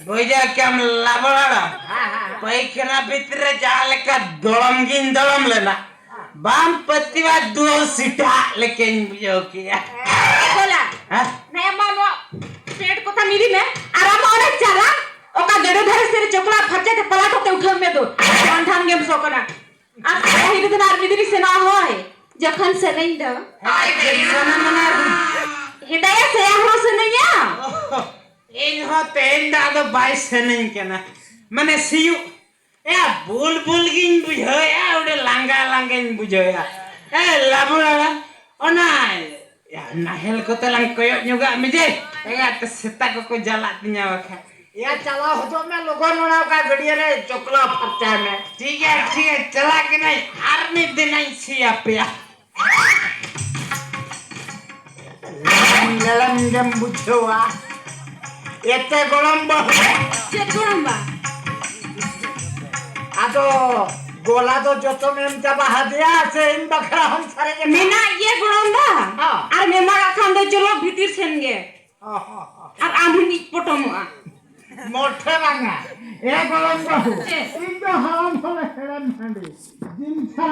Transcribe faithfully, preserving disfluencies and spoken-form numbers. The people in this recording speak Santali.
ᱵᱩᱡᱷᱟᱹᱣ ᱠᱮᱟᱢ ᱞᱟᱵᱚᱲᱟᱲᱟ᱾ ᱯᱟᱭᱠᱷᱟᱱᱟ ᱵᱷᱤᱛᱨᱤ ᱨᱮ ᱡᱟᱦᱟᱸ ᱞᱮᱠᱟ ᱫᱚᱲᱚᱢ ᱜᱤᱧ ᱫᱚᱲᱚᱢ ᱞᱮᱱᱟ, ᱵᱟᱢ ᱯᱟᱹᱛᱭᱟᱹᱣᱟ, ᱫᱩ ᱥᱤᱴᱟᱜ ᱞᱮᱠᱟᱧ ᱵᱩᱡᱷᱟᱹᱣ ᱠᱮᱜᱼᱟ᱾ ᱮ ᱜᱚᱞᱟ, ᱦᱮᱸ? ᱱᱮ ᱢᱟ ᱱᱚᱣᱟ ᱯᱮᱱᱴ ᱠᱚᱛᱟᱢ ᱤᱫᱤ ᱢᱮ, ᱟᱨ ᱟᱢ ᱚᱸᱰᱮ ᱪᱟᱞᱟᱜ, ᱚᱠᱟ ᱜᱟᱹᱰᱭᱟᱹ ᱫᱷᱟᱨᱮ ᱥᱮᱫ ᱨᱮ ᱪᱚᱠᱞᱟ ᱯᱷᱟᱨᱪᱟ ᱛᱮ ᱯᱟᱞᱟᱴ ᱠᱟᱛᱮ ᱩᱴᱷᱟᱹᱣ ᱢᱮ ᱫᱩ᱾ ᱢᱟᱱ ᱫᱷᱟᱱ ᱜᱮᱢ ᱥᱚ ᱠᱟᱱᱟ᱾ ᱟᱨ ᱥᱮᱭᱟ ᱦᱤᱨᱤ ᱫᱚ ᱟᱨ ᱢᱤᱫ ᱫᱤᱱ ᱥᱮᱱᱚᱜᱼᱟ ᱦᱳᱭ, ᱡᱚᱠᱷᱚᱱ ᱥᱮᱱᱟᱹᱧ ᱫᱚ᱾ ᱦᱮᱸᱫᱟᱭᱟ ᱥᱮᱭᱟ ᱦᱚᱸ ᱥᱮᱱᱟᱹᱧᱟ᱾ ᱤᱧ ᱦᱚᱸ ᱛᱮᱦᱮᱧ ᱫᱚ ᱟᱫᱚ ᱵᱟᱭ ᱥᱮᱱᱟᱹᱧ ᱠᱟᱱᱟ᱾ ᱢᱟᱱᱮ ᱥᱤᱭᱩᱜ, ᱮ, ᱵᱩᱞ ᱵᱩᱞ ᱜᱤᱧ ᱵᱩᱡᱷᱟᱹᱣᱮᱜᱼᱟ, ᱚᱸᱰᱮ ᱞᱟᱸᱜᱟ ᱞᱟᱸᱜᱟᱧ ᱵᱩᱡᱷᱟᱹᱣᱮᱜᱼᱟ᱾ ᱮ, ᱞᱟᱵᱩᱲᱟ, ᱚᱱᱟ, ᱭᱟ, ᱱᱟᱦᱮᱞ ᱠᱚᱛᱮ ᱞᱟᱝ ᱠᱚᱭᱚᱜ ᱧᱚᱜᱟᱜ ᱢᱮ ᱡᱮ, ᱮᱸᱜᱟᱛ ᱛᱮ ᱥᱮᱛᱟ ᱠᱚᱠᱚ ᱡᱟᱞᱟᱜ ᱛᱤᱧᱟ ᱵᱟᱠᱷᱟᱱ᱾ ᱭᱟ, ᱪᱟᱞᱟᱣ ᱦᱚᱫᱚᱜ ᱢᱮ ᱞᱚᱜᱚᱱ, ᱚᱱᱟ ᱚᱠᱟ ᱜᱟᱹᱰᱭᱟᱹ ᱨᱮ ᱪᱚᱠᱞᱟ ᱯᱷᱟᱨᱪᱟᱭ ᱢᱮ᱾ ᱴᱷᱤᱠ ᱜᱮᱭᱟ, ᱴᱷᱤᱠ ᱜᱮᱭᱟ, ᱪᱟᱞᱟᱜ ᱠᱟᱹᱱᱟᱹᱧ, ᱟᱨ ᱢᱤᱫ ᱫᱤᱱ ᱤᱧ ᱥᱤ ᱟᱯᱮᱭᱟ᱾ ᱞᱮᱲᱮᱢ ᱞᱮᱲᱮᱢ ᱜᱮᱢ ᱵᱩᱡᱷᱟᱹᱣᱟ᱾ ᱮᱛᱮ ᱜᱚᱲᱚᱢ ᱵᱟᱹᱦᱩ᱾ ᱪᱮᱫ ᱜᱚᱲᱚᱢ ᱵᱟ? ᱟᱫᱚ ᱜᱚᱞᱟ ᱫᱚ ᱡᱚᱛᱚᱢ ᱮᱢ ᱪᱟᱵᱟ ᱦᱟᱫᱮᱭᱟ ᱥᱮ ᱤᱧ ᱵᱟᱠᱷᱨᱟ ᱦᱚᱸᱢ ᱥᱟᱨᱮᱡ ᱟᱠᱟᱫ? ᱢᱮᱱᱟᱜ ᱜᱮᱭᱟ ᱜᱚᱲᱚᱢ ᱵᱟ᱾ ᱦᱚᱸ᱾ ᱟᱨ ᱢᱮᱢᱟᱜ ᱠᱷᱟᱱ ᱫᱚ ᱪᱚᱞᱚ ᱵᱷᱤᱛᱤᱨ ᱥᱮᱱ ᱜᱮ᱾ ᱦᱚᱸ, ᱦᱚᱸ, ᱦᱚᱸ᱾ ᱟᱨ ᱟᱢ ᱦᱚᱸᱧ ᱤᱡ ᱯᱚᱴᱚᱢᱚᱜᱼᱟ᱾ ᱢᱚᱴᱷᱮ ᱵᱟᱝᱟ᱾ ᱮ ᱜᱚᱲᱚᱢ ᱵᱟᱹᱦᱩ, ᱪᱮᱫ? ᱤᱧ ᱫᱚ ᱦᱟᱲᱟᱢ ᱦᱚᱲ ᱦᱮᱲᱮᱢ ᱦᱟᱺᱰᱤ᱾ ᱡᱤᱞ ᱪᱷᱟᱲᱟ